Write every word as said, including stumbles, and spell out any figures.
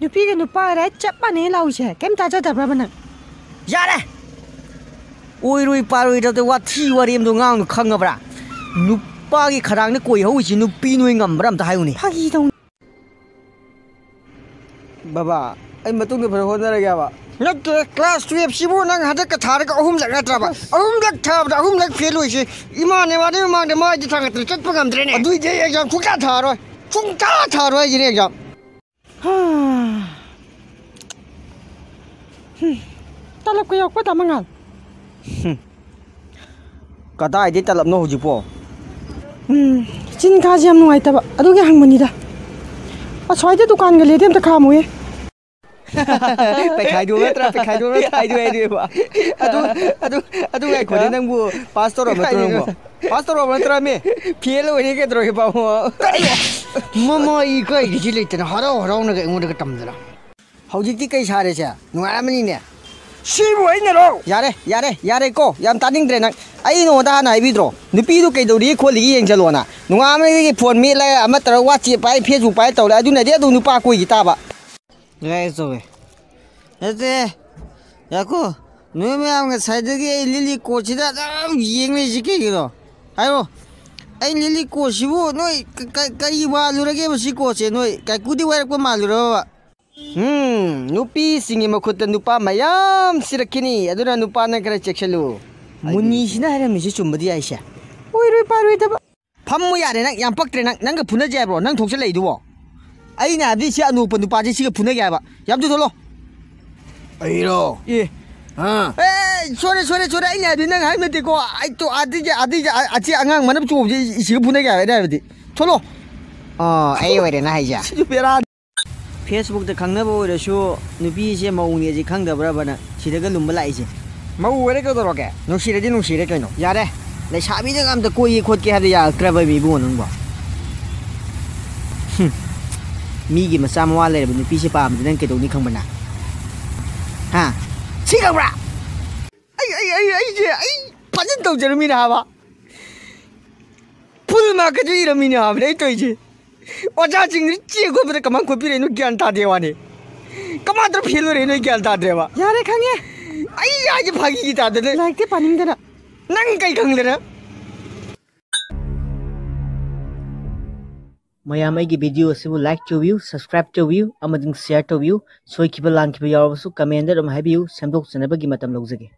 ꯅꯨꯄꯤꯒ ꯅꯨꯄꯥꯒ right ꯆꯞ ꯃꯥꯟꯅꯩ ꯂꯥꯎꯔꯤꯁꯦ ꯀꯩꯝ ꯇꯥꯖꯗꯕ꯭ꯔꯕ ꯅꯪ? ꯌꯥꯔꯦ! ꯑꯣꯏꯔꯣꯏ ꯄꯥꯔꯣꯏꯗꯕꯗ ꯋꯥꯊꯤ ꯋꯥꯔꯦꯝꯗꯣ ꯉꯥꯡꯅꯨ, ꯈꯪꯉꯕ꯭ꯔꯥ? ꯅꯨꯄꯥꯒꯤ ꯈꯗꯥꯡꯗ ꯀꯣꯏ ꯍꯧꯔꯤꯁꯤ ꯅꯨꯄꯤ ꯅꯣꯏ ꯉꯝꯕ꯭ꯔꯥ ꯑꯝꯇ ꯍꯥꯏꯌꯨꯅꯦ꯫ ꯐꯥꯒꯤ ꯇꯧꯅꯤ꯫ ꯕꯕꯥ, ꯑꯩ ꯃꯇꯨꯡꯗ ꯐꯖꯅ ꯍꯣꯠꯅꯔꯒꯦꯕ꯫ ꯅꯠꯇꯦ, class twelve ꯁꯤꯕꯨ ꯅꯪ ꯍꯟꯗꯛꯀ ꯊꯥꯔꯒ ꯑꯍꯨꯝꯂꯛ ꯅꯠꯇ꯭ꯔꯕ? ꯑꯁ꯫ ꯑꯍꯨꯝꯂꯛ ꯊꯥꯕꯗ ꯑꯍꯨꯝꯂꯛ fail ꯑꯣꯏꯁꯦ꯫ ꯏꯃꯥ ꯅꯦꯋꯥꯗꯩ ꯃꯃꯥꯡꯗ ꯃꯥꯏꯗꯤ ꯊꯥꯡꯒꯠꯇꯅ ꯆꯠꯄ ꯉꯝꯗ꯭ꯔꯦꯅꯦ꯫ ꯑꯗꯨꯏꯗꯤ ꯑꯩ exam ꯁꯨꯡꯊꯥ ꯊꯥꯔꯣꯏ꯫ ꯁꯨꯡꯊꯥ ꯊꯥꯔꯣꯏ ꯍꯥꯏꯁꯤꯅꯦ exam꯫ ꯍꯝ꯫ ꯇꯂꯞꯀ ꯌꯥꯎꯔꯛꯄ ꯇꯥ ꯃꯉꯥꯜ꯫ ꯍꯝ꯫ ꯀꯗꯥꯏꯗꯩ ꯇꯂꯞꯅꯣ ꯍꯧꯖꯤꯛꯄꯣ? ꯎꯝ, ꯆꯤꯟ ꯈꯥꯁꯦ ꯌꯥꯝ ꯅꯨꯡꯉꯥꯏꯇꯕ, ꯑꯗꯨꯒꯤ ꯍꯪꯕꯅꯤꯗ꯫ ꯑꯁ꯭ꯋꯥꯏꯗ ꯗꯨꯀꯥꯟꯒ ꯂꯩꯗꯤ ꯑꯝꯇ ꯈꯥꯝꯃꯨꯌꯦ꯫ ꯄꯩꯈꯥꯏꯗꯣ ꯅꯠꯇ꯭ꯔꯥ? ꯄꯩꯈꯥꯏꯗꯣ ꯅꯠꯇ꯭ꯔꯥ? ꯍꯥꯏꯗꯣꯏ ꯍꯥꯏꯗꯣꯏꯕ꯫ ꯑꯗꯨ, ꯑꯗꯨ, ꯑꯗꯨ ꯉꯥꯏꯈꯣꯅꯦ, ꯅꯪꯕꯨ pass ꯇꯧꯔꯕ ꯅꯠꯇ꯭ꯔꯣ ꯅꯪꯕꯨ? Pass ꯇꯧꯔꯕ ꯅꯠꯇ꯭ꯔꯥꯃꯤ? Fail ꯑꯣꯏꯔꯦ ꯀꯩꯗꯧꯔꯒꯦ, ꯄꯥꯕꯨꯡ? ꯃꯃꯥ ꯏꯀꯥꯏꯒꯤꯁꯤ ꯂꯩꯇꯅ ꯍꯔꯥꯎ ꯍꯔꯥꯎꯅꯒ ꯑꯩꯉꯣꯟꯗꯒ ꯇꯝꯗꯅ꯫ ꯍꯧꯖꯤꯛꯇꯤ ꯀꯩ ꯁꯥꯔꯦꯁꯦ? ꯅꯨꯡꯉꯥꯏꯔꯝꯃꯅꯤꯅꯦ꯫ ꯁꯤꯕꯨ ꯑꯩꯅꯔꯣ? ꯌꯥꯔꯦ, ꯌꯥꯔꯦ, ꯌꯥꯔꯦꯀꯣ꯫ ꯌꯥꯝ ꯇꯥꯅꯤꯡꯗ꯭ꯔꯦ ꯅꯪ꯫ ꯑꯩ ꯅꯉꯣꯟꯗ ꯍꯥꯟꯅ ꯍꯥꯏꯕꯤꯗ꯭ꯔꯣ? ꯅꯨꯄꯤꯗꯨ ꯀꯩꯗꯧꯔꯤꯒꯦ ꯈꯣꯠꯂꯤꯒꯦ ꯌꯦꯡꯁꯜꯂꯣꯅ꯫ ꯅꯣꯡꯉꯥꯟꯕꯗꯒꯤ phone ꯃꯦꯠꯂꯦ, ꯑꯃ ꯇꯧꯔ WhatsApp ꯄꯥꯏ, Facebook ꯄꯥꯏ ꯇꯧꯔꯦ꯫ ꯑꯗꯨꯅꯗꯤ ꯑꯗꯨꯝ ꯅꯨꯄꯥ ꯀꯣꯏꯈꯤ ꯇꯥꯕ꯫ ꯌꯥꯏ, ꯆꯨꯝꯃꯦ꯫ ꯅꯠꯇꯦ, ꯌꯥꯀꯣ, ꯅꯣꯏ ꯃꯌꯥꯝ ꯉꯁꯥꯏꯗꯒꯤ ꯑꯩ ꯂꯤꯂꯤ ꯀꯣꯠꯁꯤꯗ ꯑꯗꯨꯝ ꯌꯦꯡ ꯂꯩꯁꯤ ꯀꯩꯒꯤꯅꯣ? ꯍꯥꯏꯔꯣ꯫ ꯑꯩ ꯂꯤꯂꯤ ꯀꯣꯠꯁꯤꯕꯨ ꯅꯣꯏ ꯀ-, ꯀ-, ꯀꯔꯤ ꯃꯥꯜꯂꯨꯔꯒꯦꯕ ꯁꯤ ꯀꯣꯠꯁꯦ? ꯅꯣꯏ ꯀꯥꯏꯀꯨꯗꯤ ꯋꯥꯏꯔꯛꯄ ꯃꯥꯜꯂꯨꯔꯕ? ꯎꯝ, ꯅꯨꯄꯤꯁꯤꯡꯒꯤ ꯃꯈꯨꯠꯇ ꯅꯨꯄꯥ ꯃꯌꯥꯝ ꯁꯤꯔꯛꯈꯤꯅꯤ, ꯑꯗꯨꯅ ꯅꯨꯄꯥꯅ ꯈꯔ ꯆꯦꯛꯁꯤꯜꯂꯨ꯫ ꯃꯨꯅꯤꯁꯤꯅ ꯍꯥꯏꯔꯝꯃꯤꯁꯦ ꯆꯨꯝꯕꯗꯤ ꯌꯥꯏꯁꯦ꯫ ꯑꯣꯏꯔꯣꯏ ꯄꯥꯔꯣꯏꯗꯕ꯫ ꯐꯝꯃꯨ ꯌꯥꯔꯦ ꯅꯪ, ꯌꯥꯝ ꯄꯛꯇ꯭ꯔꯦ ꯅꯪ꯫ ꯅꯪꯒ ꯐꯨꯅꯖꯦ ꯍꯥꯏꯕ꯭ꯔꯣ? ꯅꯪ ꯊꯣꯛꯆꯜꯂꯛꯏꯗꯨꯕꯣ? ꯑꯩꯅ ꯍꯥꯏꯕꯗꯤ ꯁꯤ ꯑꯅꯣꯛꯄ ꯅꯨꯄꯥꯁꯦ ꯁꯤꯒ ꯐꯨꯅꯒꯦ ꯍꯥꯏꯕ꯫ ꯌꯥꯝ ꯊꯨ ꯊꯣꯛꯂꯣ꯫ ꯑꯩꯔꯣ? ꯑꯦ꯫ ꯑꯥ꯫ ꯑꯦ, sorry, sorry, sorry, ꯑꯩꯅ ꯍꯥꯏꯕꯗꯤ ꯅꯪ ꯍꯥꯏꯕ ꯅꯠꯇꯦꯀꯣ꯫ ꯑꯩ ꯇꯣ-, ꯑꯗꯤꯒꯤ, ꯑꯗꯤꯒꯤ, ꯑ-, ꯑꯁꯤ ꯑꯉꯥꯡ ꯃꯅꯞ ꯆꯣꯡꯕꯁꯦ ꯁꯤꯒ ꯐꯨꯅꯒꯦ ꯍꯥꯏꯕ ꯑꯩꯅ ꯍꯥꯏꯕꯗꯤ꯫ ꯊꯣꯛꯂꯣ꯫ ꯑꯥ, ꯑꯩ ꯑꯣꯏꯔꯦ ꯅꯪ ꯍꯥꯏꯁꯦ? ꯁꯤꯁꯨ ꯕꯦꯔꯥ꯫ Facebookꯇ ꯈꯪꯅꯕ ꯑꯣꯏꯔꯁꯨ ꯅꯨꯄꯤꯁꯦ ꯃꯧꯅꯦꯁꯦ ꯈꯪꯗꯕ꯭ꯔꯕ ꯅꯪ? ꯁꯤꯗꯒ ꯂꯨꯝꯕ ꯂꯥꯛꯏꯁꯦ꯫ ꯃꯧ ꯑꯣꯏꯔꯦ ꯀꯩꯗꯧꯔꯒꯦ? ꯅꯨꯡꯁꯤꯔꯗꯤ ꯅꯨꯡꯁꯤꯔꯦ ꯀꯩꯅꯣ꯫ ꯌꯥꯔꯦ꯫ ꯂꯩꯁꯥꯕꯤꯗꯒ ꯑꯝꯇ ꯀꯣꯏꯒꯦ ꯈꯣꯠꯀꯦ ꯍꯥꯏꯕꯗ ꯌꯥꯔꯛꯇ꯭ꯔꯕ ꯏꯕꯨꯡꯉꯣ ꯅꯪꯕꯣ? ꯍꯨꯝ꯫ ꯃꯤꯒꯤ ꯃꯆꯥ ꯃꯋꯥ ꯂꯩꯔꯕ ꯅꯨꯄꯤꯁꯦ ꯄꯥꯝꯕꯗꯤ ꯅꯪ ꯀꯩꯗꯧꯅꯤ ꯈꯪꯕ꯭ꯔ ꯅꯪ? ꯍꯥ? ꯁꯤ ꯈꯪꯕ꯭ꯔꯥ? ꯑꯩ, ꯑꯩ, ꯑꯩ, ꯑꯩꯁꯦ, ꯑꯩ ꯐꯖꯅ ꯇꯧꯖꯔꯝꯃꯤꯅꯦ ꯍꯥꯏꯕ꯫ Full markꯀꯁꯨ ꯏꯔꯝꯃꯤꯅꯦ ꯍꯥꯏꯕꯅꯦ ꯑꯩ ꯇꯧꯔꯤꯁꯦ꯫ ꯑꯣꯖꯥꯁꯤꯡꯅ ꯆꯦ ꯈꯣꯠꯄꯗ ꯀꯃꯥꯏꯅ ꯈꯣꯠꯄꯤꯔꯛꯏꯅꯣ ꯒ꯭ꯌꯥꯟ ꯇꯥꯗꯦ ꯋꯥꯅꯤ꯫ ꯀꯃꯥꯏꯅ ꯇꯧꯔ ꯐꯦꯜ ꯑꯣꯏꯔꯦ ꯅꯣꯏ ꯒ꯭ꯌꯥꯟ ꯇꯥꯗ꯭ꯔꯦꯕ꯫ ꯌꯥꯔꯦ, ꯈꯪꯉꯦ꯫ ꯑꯩ ꯍꯥꯏꯁꯦ ꯐꯥꯒꯤꯒꯤ ꯇꯥꯗꯅ꯫ ꯂꯥꯏꯔꯤꯛꯇꯤ ꯄꯥꯅꯤꯡꯗꯅ꯫ ꯅꯪ ꯀꯩ ꯈꯪꯗꯅ? ꯃꯌꯥꯝ ꯑꯩꯒꯤ video ꯑꯁꯤꯕꯨ like ꯇꯧꯕꯤꯌꯨ, subscribe ꯇꯧꯕꯤꯌꯨ ꯑꯃꯗꯤ share ꯇꯧꯕꯤꯌꯨ꯫ ꯁꯣꯏꯈꯤꯕ ꯂꯥꯟꯈꯤꯕ ꯌꯥꯎꯔꯕꯁꯨ comment ꯑꯗꯨꯝ ꯍꯥꯏꯕꯤꯌꯨ, ꯁꯦꯝꯗꯣꯛꯆꯅꯕꯒꯤ ꯃꯇꯝ ꯂꯧꯖꯒꯦ꯫